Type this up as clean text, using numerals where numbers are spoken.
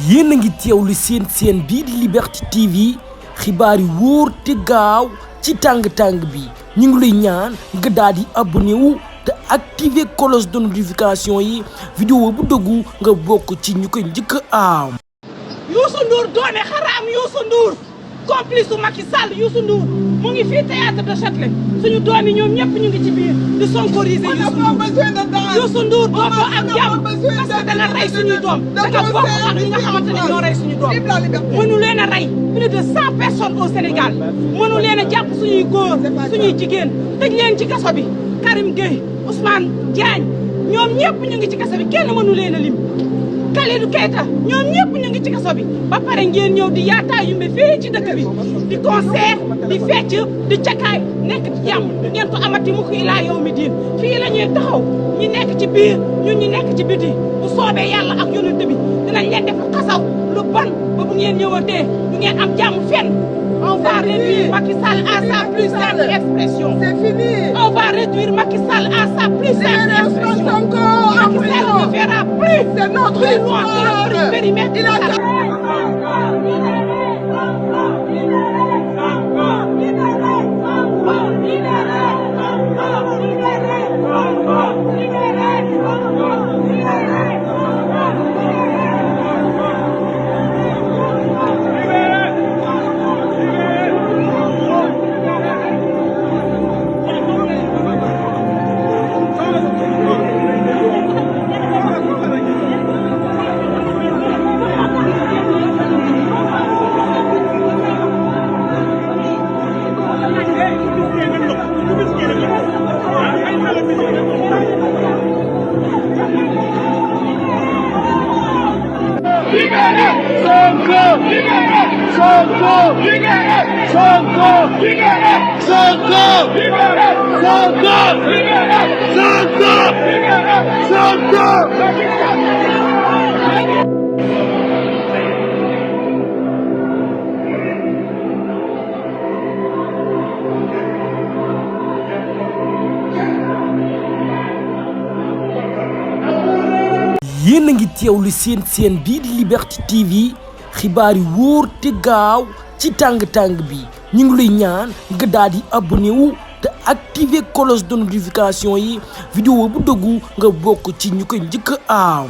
yéen a ngi teewlu seen bii di Liberté TV xibaar yi wóor te gaaw ci tàng-tàng bi ñu ngi lay ñaan nga daal di abonné wu te activer cloche de notification yi vidéo bu dëggu nga bokk ci ñu koy njëkk a am. Youssou Ndour doone xaraam Youssou Ndour complice su Macky Sall Youssou Ndour mu ngi fii théâtre de Châtelet suñu doom yi ñoom ñëpp ñu ngi ci biir di sonkoriser Youssou Ndour bokkoo ak jàmm parce que da nga rey suñuy doom da nga bokk ak ñi nga xamante ne ñoo rey suñu doom mënu leen a rey plus de 100 personnes au Sénégal mënu leen a jàpp suñuy góor suñuy jigéen tëj leen ci kaso bi Karim Gueye Ousmane Diagne ñoom ñëpp ñu ngi ci kaso bi kenn mënu leen a lim Kalidou Keita ñoom ñëpp ñu ngi ci kaso bi ba pare ngeen ñëw di yaataa yumbe fii ci dëkk bi di concert di fecc di cakaay nekk ci jàmm ngeen ko amati mukk ilaa yow mi diin fii la ñuy taxaw ñi nekk ci biir ñun ñi nekk ci biti bu soobee yàlla ak yonent bi dinañ leen def xasaw lu ban ba bu ngeen ñëwatee du ngeen am jàmm fenn. On va réduire Macky Sall à sa plus simple expression. C'est fini. On va réduire Macky Sall à sa plus simple expression. Macky Sall ne verra plus. C'est notre plus loin que le périmètre. Il a yéen a ngi teewlu seen bii di Liberté TV xibaar yi wóor te gaaw ci tàng-tàng bi ñu ngi lay ñaan nga daal di abonné wu te activer cloche de notification yi vidéo bu dëggu nga bokk ci ñu koy njëkk a am.